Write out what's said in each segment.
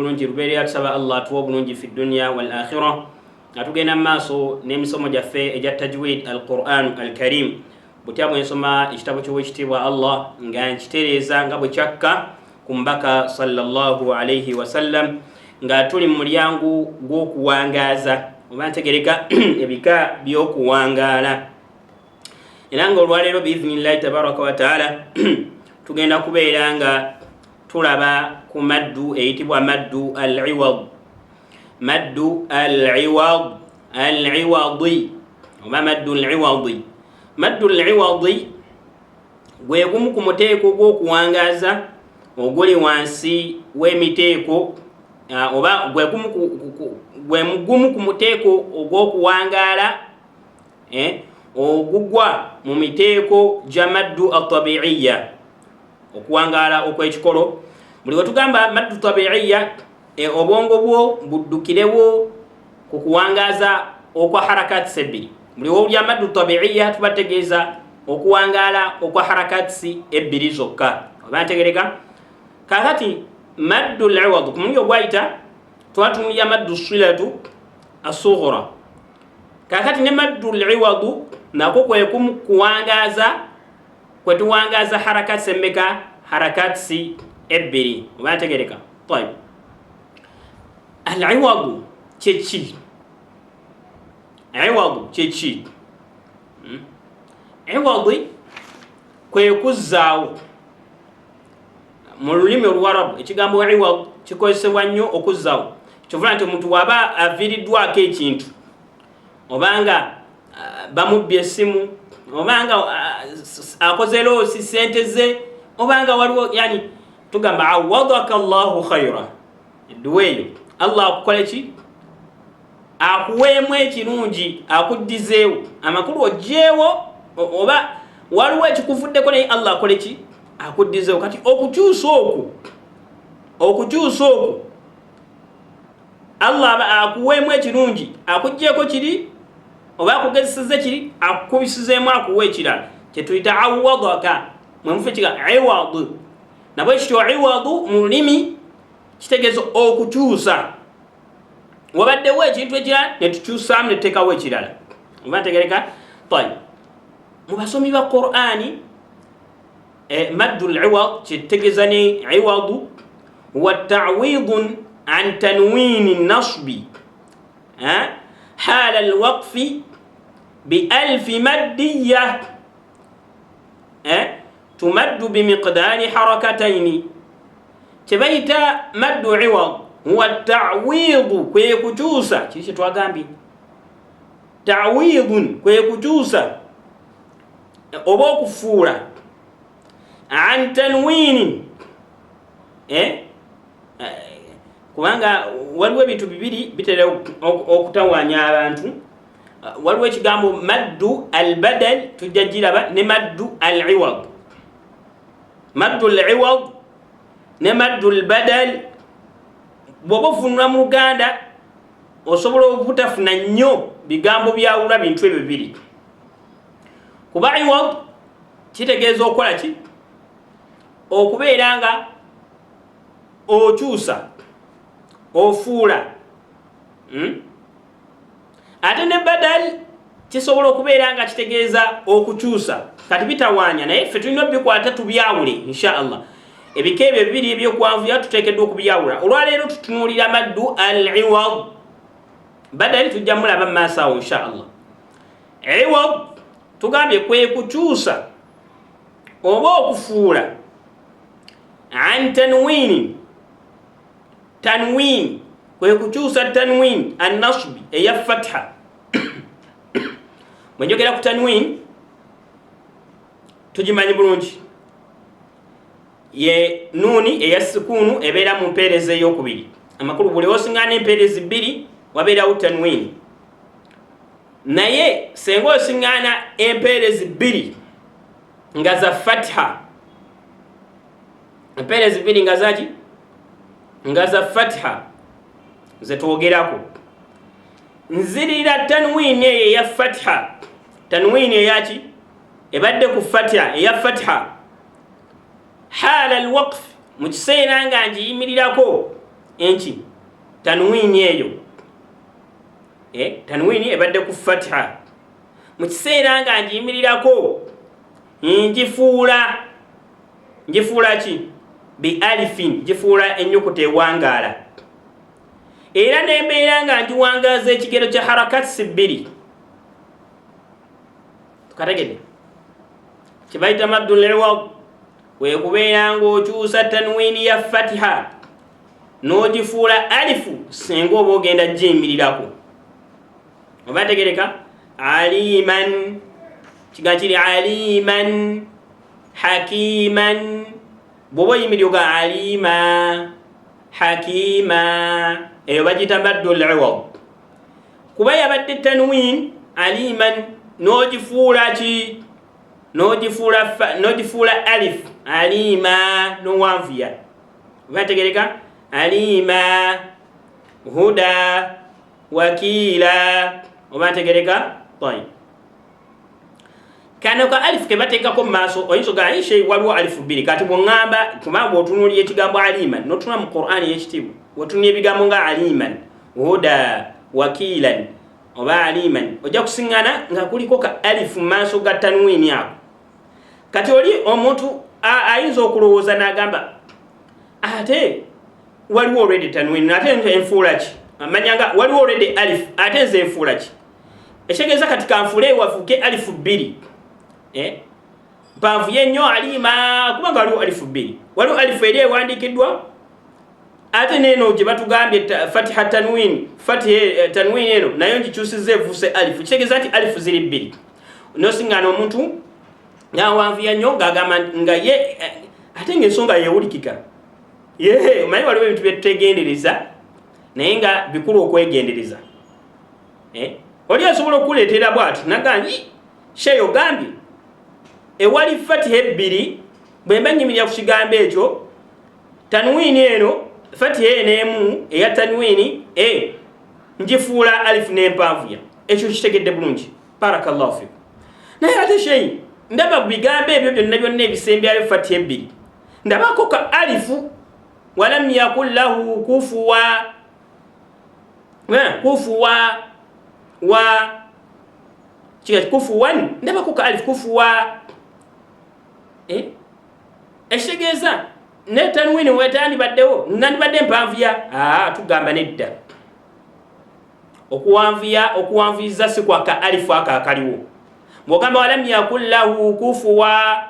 Bulungi lubeerera, tusaba Allah atuwa obulungi fi dunya wal akhira. Nga tugenda mu maaso n'emisomo gyaffe egya tajwid al Quran al Karim, butya bwe nsoma ekitabo ky'Owekitiibwa Allah nga nkitereeza nga bwe kyakka ku Mbaka sallallahu alaihi wasallam, nga tuli mu mulyango gw'okuwangaaza oba ntegereka ebika by'okuwangaala. Era nga olwaleero biiznillahi tabaraka wataala tugenda kubeera nga tulaba ku maddu eyitibwa maddu al iwad, maddu al iwad, al iwadi oba maddu al iwadi. Maddu al iwadi gwe gumu ku muteeko gw'okuwangaaza oguli wansi w'emiteeko, oba gwe gumu ku muteeko ogw'okuwangaala ogugwa mu miteeko gya maddu atabiiya, okuwangaala okw'ekikolo. Buli wetugamba maddu tabiiya, obwongo bwo buddukirewo ku kuwangaaza okwa harakatisi ebbiri. Buli wowulya maddu tabiiya, tubategeeza okuwangaala okwa harakatisi ebbiri zokka, oba ntegereka? Kakati maddu liwad, ku mulundi ogwayita twatunulya maddu silatu asughura. Kakati ne maddu liwadu nako kwekumu kuwangaaza kwetuwangaaza harakatisi emmeka? Harakatisi ebbiri, oba ntegereka? Tayib, al iwadu kyeki? Iwadu kyeki? Iwadi kwe kuzzaawo. Mu lulimi Oluwarabu ekigambo iwad kikozesebwa nnyo okuzzaawo. Kyovula nti omuntu waba aviiriddwako ekintu, obanga bamubbye essimu, obanga akoze loss sente ze, obanga waliwo, yani tugamba awadaka Llahu khaira. Edduwa eyo, Allah akukole ki? Akuweemu ekirungi, akuddizeewo. Amakulu ogyewo oba waliwo ekikuvuddeko, naye Allah akole ki? Akuddizeewo. Kati okukyusa okwo, okukyusa okwo, Allah akuweemu ekirungi, akugyeko kiri oba akugezeseze kiri, akukubisizeemu, akuwa ekirala, kyetuyita awadaka. Mwemufe kiga iwad. Nabwe kityo iwadu mu lulimi kitegeeza okukyusa. Wabaddewo ekintu ekirala netukyusaamu netuteekawo ekirala, oba ntegereka? Tayib, mu basomi ba Qurani, maddu liwad kyetutegeeza ne iwadu wa tawidun an tanwini nasbi hala alwaqfi bialfi maddiya tumaddu bimiqdari harakataini. Kyebayita maddu iwad huwa tawidu, kwe kukyusa. Kiri kyetwagambye, tawidun kwe kukyusa oba okufuula, an tanwinin, kubanga waliwo ebintu bibiri bitera okutawanya abantu. Waliwo ekigambo maddu albadal, tujja giraba, ne maddu al iwad. Maddu al iwad ne maddu albadal, bw'oba ofunula mu Luganda osobola obutafuna nnyo bigambo byawula bintu ebyo bibiri, kuba iwad kitegeeza okukola ki? Okubeera nga okyusa, ofuula, Ate ne badal kisobola okubeera nga kitegeeza okukyusa. Kati bitawaanya, naye ffe tulina obikwata tubyawule insha Allah. Ebika ebyo bibiri ebyokwanvuya tuteekeddwa okubyawula. Olwaleero tutunuulira maddu al iwad. Badal tujja mulaba mu maaso awo insha Allah. Iwad tugambye kwe kukyusa oba okufuula, an tanwini, tanwin kwe kukyusa tanwin annasbi eya fatha. Bwe njogera ku tanwin, tugimanyi bulungi, ye nuuni eya sikuunu ebeera mu mpeereza eyokubiri. Amakulu buli osiŋŋaana empeerezi bbiri wabeerawo tanwin, naye senga osiŋŋaana empeerezi bbiri nga za fatha, empeerezi bbiri nga zaki? Nga za fatha zetwogerako, nzirira tanwini eyo eya fatha, tanwini eyaki ebadde ku fatha, eya fatha, hala alwaqf, mu kiseera nga ngiyimirirako. Enki tanwini eyo, tanwini ebadde ku fatiha, mu kiseera nga ngiyimirirako ngifuula ki? Bi alifin, ngifuula ennyukuta ewangaala, era nembeera nga ngiwangaaza ekigero kya harakatsi 2. Tukategedde kyebayita maddul iwad? Wekubeera ng'okyusa tanwini ya fatiha n'ogifuula alifu singa oba ogenda giyimirirako. Oba tegereka? Aliman, kiga kiri aliman hakiman. Bw'oba oyimirira oga alima hakima, eyo bagiyita maddul iwad, kuba yabadde tanwin aliman n'ogifuula ki? N'ogifuula alif, alima n'owanvuya. Oba tegereka? Alima, huda, wakiila. Oba ntegereka? Tayib, kano ka alifu ke bateekako mu maaso, oyinza ogamba ishe waliwo alifu 2. Kati bw'oŋŋamba, kubanga bw'otunuulira ekigambo aliman n'otunula mu Qur'ani ey'ekitiibwa, wetunula ebigambo nga aliman, huda, wakiilan oba aliman, ojja kusiŋŋana nga kuliko ka alifu mu maaso ga tanwini ako. Kati oli omuntu ayinza okulowooza n'agamba, ate waliwo already tanwini, ate enfuula ki? Amanya nga waliwo already alif, ate nze enfuula ki? Ekitegeeza kati kanfuule wafuuke alifu 2, mpanvu ye nnyo alima, kubanga waliwo alifu 2, waliwo alifu eri ewandiikiddwa, ate neeno gye batugambye fatiha tanwin, fatiha tanwin eno nayo ngikyusizza efuuse alifu. Kitegeeza nti alifu ziri 2. Nosiŋŋaana omuntu ng'awanvuya nnyo ng'agamba nga ye ate ng'ensonga yeewulikika. Ye omanyi waliwo ebintu byetutegendereza naye nga bikulu okwegendereza. Oli asobola okukuleetera bw'ati nagamba, sheyo ogambye ewali fatiha 2, bwe mba nnyimirira ku kigambo ekyo tanwini eno, fatiha eno emu eya tanwini ngifuula alifu n'empanvuya. Ekyo kitegedde bulungi, barakallahu fikum. Naye ate sheyi ndaba bigambo ebyo byonna byonna ebisembyayo fatiha 2, ndabako ka alifu, walam yakun lahu kufuwa kufuwa wa kika kufuwan, ndabako ka alifu kufuwa. Ekitegeeza ne tanwini wetandibaddewo nandibadde mpanvuya. Tugamba nedda, okuwanvuya okuwanvuyiza si kwa ka alifu ako akaliwo. Bw'ogamba walam yakun lahu kufuwa,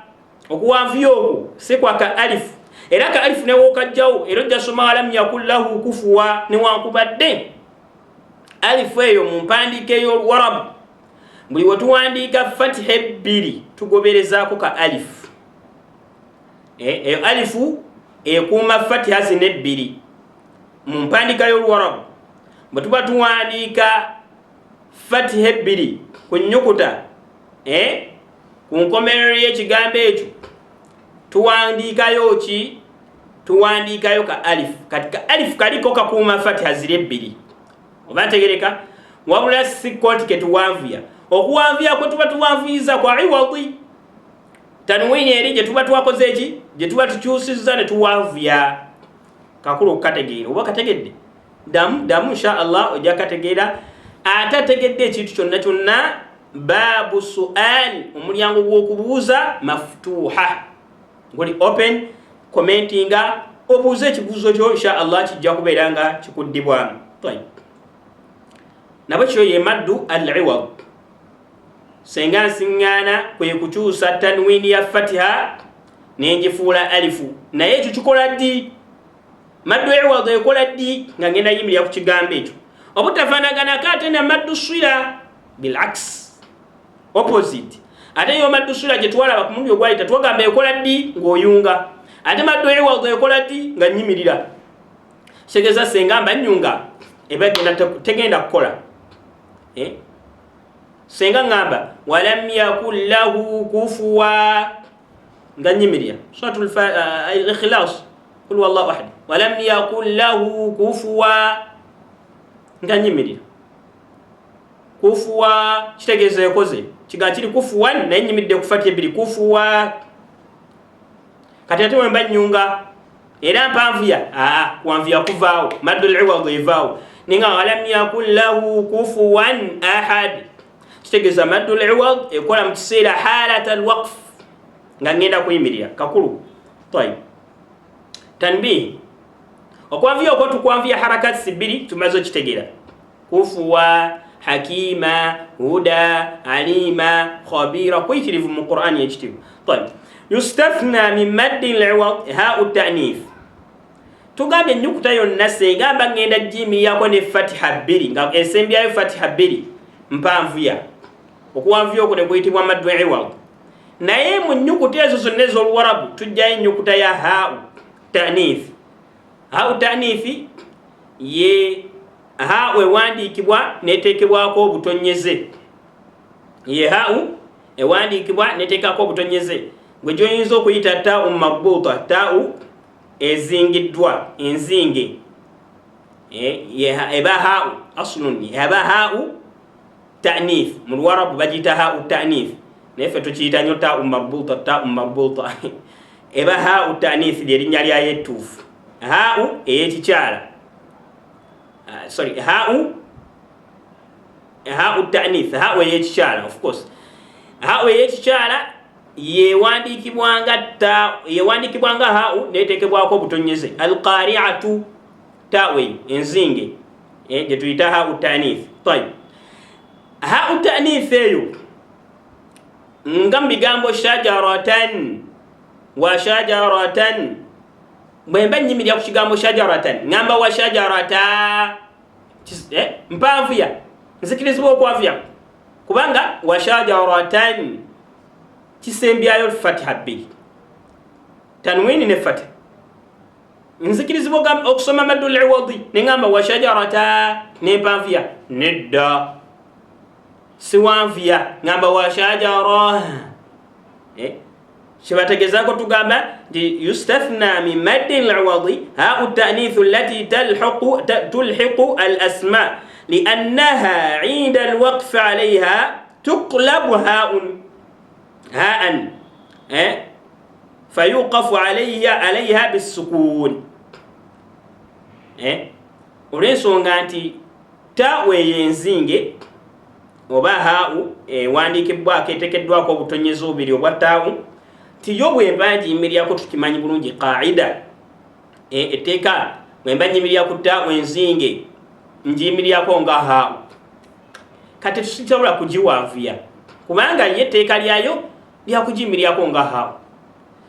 okuwanvuya okwo si kwa ka alifu, era ka alifu newokajjawo era ojja soma walam yakun lahu kufuwa, newankubadde alifu eyo mu mpandiika ey'Oluwarabu buli we tuwandiika fatiha 2 tugoberezaako ka alifu. Eyo alifu ekuuma fatiha zino 2 mu mpandiika y'Oluwarabu. Bwe tuba tuwandiika fatiha 2 ku nnyukuta, ku nkomerero y'ekigambo ekyo tuwandiikayo ki? Tuwandiikayo ka alifu. Kati ka alifu kaliko kakuuma fatiha ziri 2. Oba ntegereka? Wabula si kooti ke tuwanvuya. Okuwanvuya kwe tuba tuwanvuyiza kwa iwadi tanwini eri gye tuba twakoze eki, gye tuba tukyusizza ne tuwanvuya. Kakulu okukategeera, oba kategedde? Damu damu, insha Allah ojja kategeera. Ate ategedde ekintu kyonna kyonna, baabu sual, omulyango gw'okubuuza mafutuha, guli open. Commentinga obuuze ekibuuzo kyo, insha Allah kijja kubeera nga kikuddibwamu. Tayib, nabwe kyo ye maddu al iwad. Senga nsiŋŋaana kwe kukyusa tanwini ya fatiha nengifuula alifu. Naye ekyo kikola ddi? Maddu iwad ekola ddi? Nga ngenda yimirira ku kigambo ekyo. Obutafaanaganako ate na maddu swira, bilaks, opposite. Ate yo maddu swira gye twalaba ku mulundi ogwayita twagamba ekola ddi? Ng'oyunga. Ate maddu iwad ekola ddi? Nga nnyimirira. Kitegeeza senga mba nnyunga eba tegenda kukola. Senga ŋŋamba walam yakun lahu kufuwa nga nnyimirira suratul Ikhlas, kul wallahu ahad, walam yakun lahu kufuwa nga nnyimirira, kufuwa kitegeeza ekoze kiga kiri kufuwan, naye nnyimiridde ku fatiha 2 kufuwa. Kati ate wemba nnyunga Era mpanvuya kuwanvuya kuvaawo, maddul iwad evaawo. Ninga walam yakun lahu kufuwan ahad, kitegeeza maddul iwad ekola mu kiseera halata alwaqf, nga ngenda kuyimirira kakulu. Tayib, tanbih, okwanvuya okwo tukwanvuya harakati bbiri, tumaze okitegeera. Kufuwa, hakima, huda, alima, khabira, kuyitirivu mu Qur'ani ekitiibwa. Tayib, yustathna min maddi liwad hau tanith. Tugambye ennyukuta yonna senga mba ngenda giyimiriyako ne fatiha bbiri, nga esembyayo fatiha bbiri, mpanvuya. Okuwanvuya okwo ne kuyitibwa maddu iwad. Naye mu nnyukuta ezo zonna ez'Oluwarabu tujjayo ennyukuta ya hau tanith. Hau tanithi ye hau ewandiikibwa neteekebwako obutonyeze, ye hau ewandiikibwa neteekako obutonyeze, gwe gyoyinza okuyita tau marbuta, tau ezingiddwa, enzinge. Eba hau aslun, eba hau tanith. Mu Luwarabu bagiyita hau tanith, naye ffe tukiyita nnyo tau marbuta, tau marbuta. Eba hau tanith, lyerinnya lyayo ettuufu, hau ey'ekikyala, sorry, hau tanith, hau ey'ekikyala. Of course hau ey'ekikyala yewandiikibwanga ta, yewandiikibwanga hau neteekebwako obutonyeze. Alqariatu, tau eyo enzinge gye tuyita hau tanith. Tayib, hau tanith eyo nga mu bigambo shajaratan wa shajaratan, bwe mba nnyimirira ku kigambo shajaratan, ŋŋamba wa shajarata, mpanvuya, nzikirizibwa okwanvuya kubanga wa shajaratan kisembyayo fatiha bbiri, tanwini ne fatiha. Nzikirizibwa okusoma maddul iwadi neŋŋamba wa shajarata nempanvuya? Nedda, siwanvuya, ŋŋamba wa shajara. Kyebategezaako tugamba nti yustathna min maddi liwadi hau tanithu allati tulhiqu al asma liannaha inda alwaqfi alaiha tuqlabu haun haan fayuqafu alaiha bisukun. Olwensonga nti taawu eyo enzinge oba hau ewandiikibwako etekeddwako obutonyezi obubiri obwa taawu, tiyo bwemba ngiyimirirako, tukimanyi bulungi qaida, etteeka, bwemba nyimirira ku taawu enzinge ngiyimirirako nga hau. Kati tusisobola kugiwanvuya kubanga ye etteeka lyayo lyakugiyimirirako nga hau.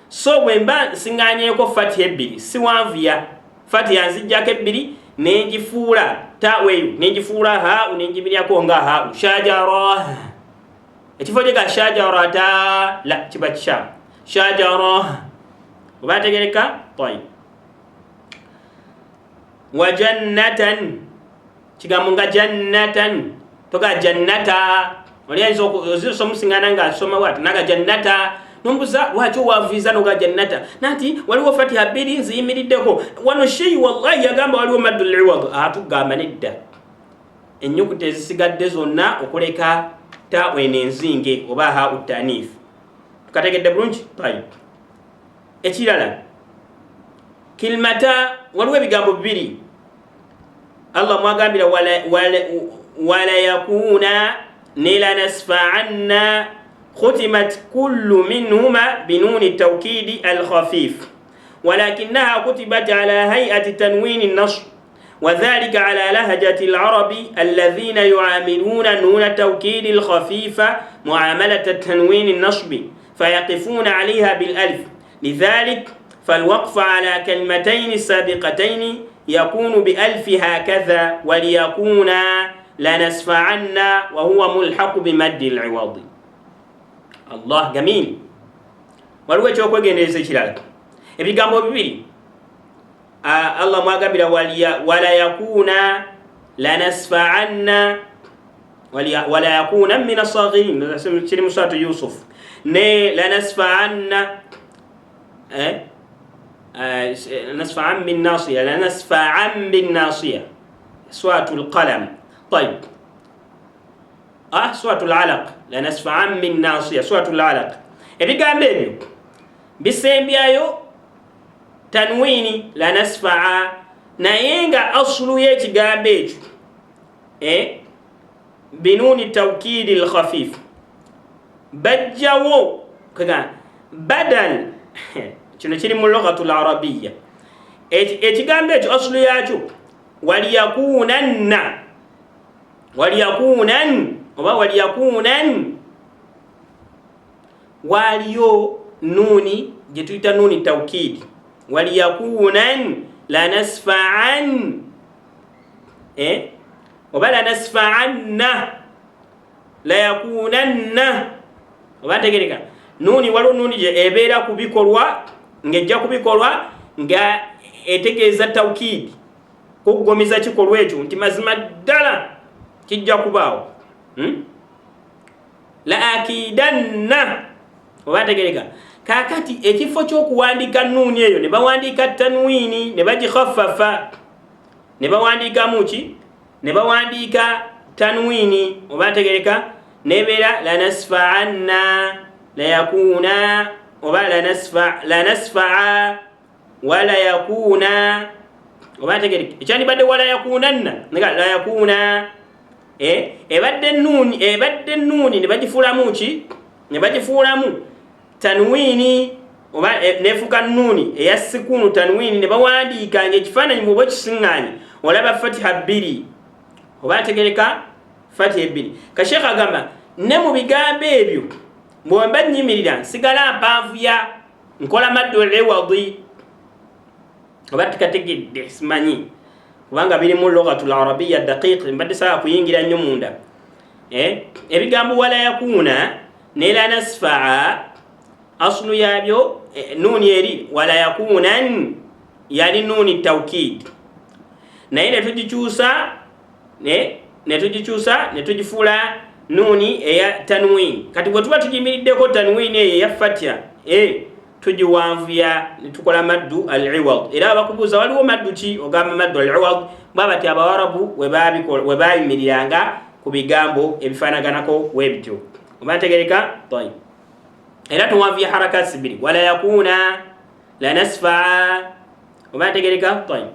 So bwemba nsiŋŋanyeeko fatiha ebbiri, siwanvuya, fatiha nzijjako ebbiri nengifuula taawu eyo, nengifuula hau, nengimiryako nga hau, shajara. Ekifo kyega shajarata la kiba kikyamu, shajara oba ategereka. Tayib, wa jannatan, kigambo nga jannatan, toga jannata. Oli ayinza ozisa omusiŋŋana nga asoma bwati naga jannata, nombuza lwaki owaviiza noga jannata, nati waliwo fatiha bbiri nziyimiriddeko wano. Sheyi wallahi yagamba waliwo maddul iwad, atugamba nedda, ennyukuta ezisigadde zonna okuleka ta eno enzinge oba hau tanif. Tukategedde bulungi? Tayib, ekirala kilmata, waliwo ebigambo bibiri Allah mwagambira wala yakuna ne lanasfaanna, khutimat kullu minhuma binuni taukidi alkhafif, walakinaha kutibat ala hayati tanwini nasr, وذلك على لهجة العرب الذين يعاملون نون توكيد الخفيفة معاملة التنوين النصب فيقفون عليها بالألف، لذلك فالوقف على كلمتين السابقتين يكون بألف هكذا وليكون لنسفعن وهو ملحق بمد العوض. Allah جميل. Waliwo ekyokwegendereza ekirala, ebigambo bibiri Allah mwagambira wala yakuna lanasfaanna wala yakuna min asaghirin, kiri mu Suratu Yusuf, ne lanasfaanna, nasfaan bin nasiya, lanasfaan bin nasiya, Suratu Lqalam. Tayib, Suratu Lalaq, lanasfaan bin nasiya, Suratu Lalaq. Ebigambo ebyo bisembyayo. Tanwini lanasfaa, naye nga asulu y'ekigambo ekyo binuuni tawkidi lkhafif bajjawo badal. Kino kiri mu lughatu larabiya. Ekigambo ekyo asulu yakyo waliyakunanna, waliyakunan oba waliyakunan, waliyo nuuni gye tuyita nuuni tawkidi, waliyakunan lanasfaan oba lanasfaanna, layakunanna, oba ntegereka. Nuuni, waliwo nuuni gye ebeera ku bikolwa ng'ejja ku bikolwa nga etegeeza tawkidi, kuggumiza kikolwa ekyo nti mazima ddala kijja kubaawo. La akidanna, oba ntegereka. Kakati ekifo ky'okuwandiika nuuni eyo ne bawandiika tanwini ne bagikhaffafa, ne bawandiikamu ki? Ne bawandiika tanwini, oba ntegereka, nebeera lanasfaanna, layakuuna oba lanasfaa wala yakuuna, oba ntegereka. Ekyandibadde wala yakuunanna nga layakuuna, ebadde nuuni, ebadde nuuni ne bagifuulamu ki? Ne bagifuulamu tanwini oba nefuuka nuuni eya sikuunu tanwini, ne bawandiika ngaekifaananyi bwoba okisiŋŋaanye olaba fatiha bbiri, oba ntegereka, fatiha ebbiri. Kasheekha agamba ne mu bigambo ebyo bwemba nnyimirira nsigala mpanvuya, nkola maddu iwadi, oba tikategedde simanyi, kubanga birimu lughatu larabiya daqiq, mbadde sawa kuyingira nnyo munda. Ebigambo wala yakuuna ne lanasfaa asulu yabyo nuuni eri wala yakuunan yali nuuni tawkid, naye netugikyusa netugikyusa netugifuula nuuni eya tanwin. Kati bwe tuba tugiyimiriddeko tanwini eyo eya fatya, tugiwanvuya netukola maddu al iwad. Era abakubuuza waliwo maddu ki, ogamba maddu al iwad, bwabati abawarabu we bayimiriranga ku bigambo ebifaanaganako webityo, oba ntegereka. Tayib, era tuwanvuya harakati bbiri, wala yakuuna, lanasfaa, oba ntegereka. Tayib,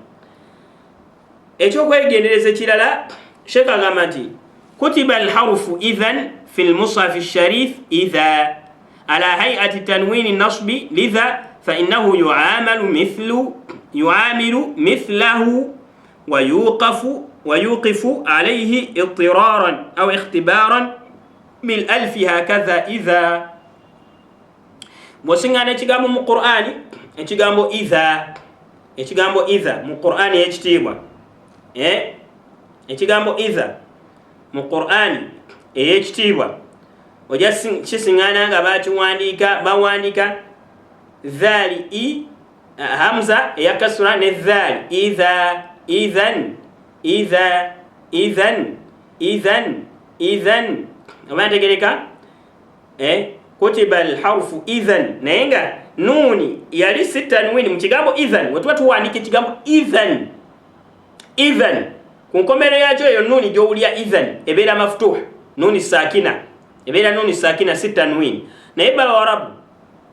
ekyokwegendereza ekirala, sheekh agamba nti kutiba alharufu idhan fi lmushafi sharif idha ala hayati tanwini nasbi, lidha fainahu yuamilu mithlahu wayuqifu alayhi idtiraran au ikhtibaran bilalfi hakadha idha. Bwosiŋŋana ekigambo mu Qur'ani, ekigambo idha, ekigambo idha mu Qur'ani ey'ekitiibwa, ekigambo idha mu Qur'ani ey'ekitiibwa ojja kisiŋŋana nga bakiwandiika, bawandiika dhaali i hamza eya kasura ne dhaali idha, idhan, idha, idhan, idhan, idhan, oba ntegereka. Kutiba alharfu idhan, naye nga nuuni yali si tanwini mu kigambo idhan. Wetuba tuwandiika ekigambo idhan, idhan ku nkomero yakyo eyo nuuni gyowulya idhan ebeera mafutuh, nuuni sakina, ebeera nuuni sakina si tanwini. Naye bawarabu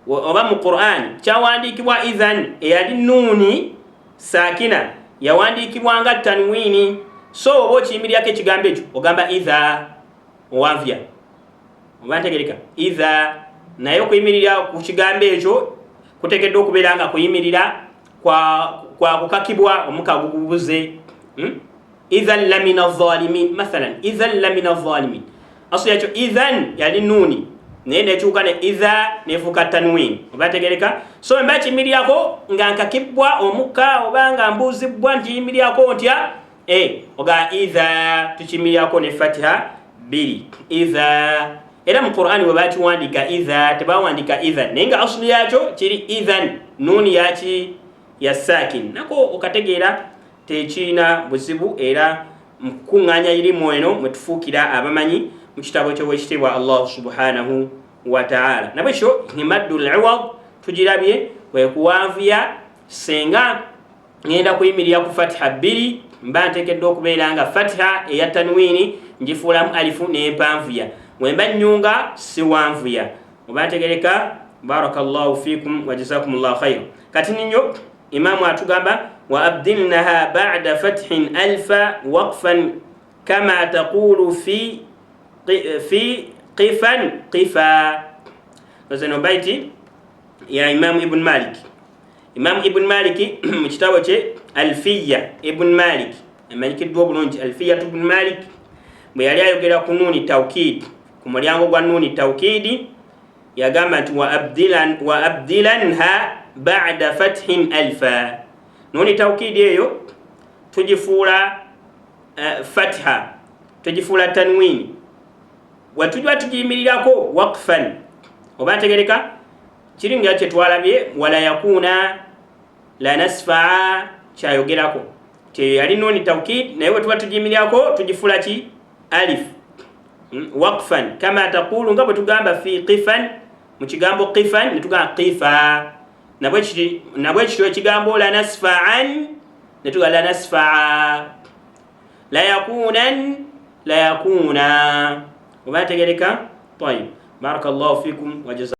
oba mu Qur'an kyawandiikibwa idhan eyali nuuni sakina yawandiikibwa nga tanwini. So oba okiyimiryako ekigambo ekyo ogamba idha, owanvya, oba ntegereka, idha. Naye okuyimirira ku kigambo ekyo kuteekeddwa okubeera nga kuyimirira kwa kukakibwa omuka gugubuze. Idhan lamina zalimin, mathalan idhan lamina zalimin, asu yakyo idhan yali nuuni naye nekyuka ne idha nefuuka tanwin, oba ntegereka. So mba kiyimirirako nga nkakibwa omukka oba nga mbuuzibwa nkiyimirirako ntya, oga idha, tukiyimirirako ne fatiha bbiri idha. Era mu Qur'ani bwe bakiwandiika idha tebawandiika idhan, naye nga asulu yakyo kiri idhan, nuuni yaki ya sakin, nako okategeera tekiina buzibu. Era mukuŋŋaanya irimu eno mwetufuukira abamanyi mu kitabo ky'owekitiibwa Allahu subhanahu wa taala. Nabwekyo maddu liwad tugirabye kwe kuwanvuya. Senga ngenda kuyimirira ku fatiha bbiri, mba nteekeddwa okubeera nga fatiha eya tanwini ngifuulamu alifu n'empanvuya, wemba nnyunga siwanvuya, oba ntegereka. Barakallahu fikum wa jazakumullahu khairan. Kati ninyo Imamu atugamba wa abdilnaha bada fathin alfa waqfan kama taqulu fi qifan qifa. Zeno baiti ya Imamu Ibn Malik. Imamu Ibn Malik mu kitabo kye Alfiya Ibn Malik, emanyikiddwa obulungi Alfiya Ibn Malik, bwe yali ayogera ku nuuni taukidi, ku mulyango gwa nuuni taukidi, yagamba nti wa abdilanha bada fathin alfa. Nuuni taukidi eyo tugifuula fatha, tugifuula tanwini, wetuba tugiyimirirako waqfan. Oba ntegereka? Kiringa kyetwalabye wala yakuna lanasfaa, kyayogerako kyeyo yali nuuni taukid, naye wetuba tugiyimirirako tugifuula ki? Alif. Waqfan kama taqulu, nga bwe tugamba fi qifan, mu kigambo qifan netugamba qifa. Nabwe kityo ekigambo lanasfaan netugamba lanasfaa, layakunan layakuna. Oba ntegereka? Tayib, barakallahu fikum wa.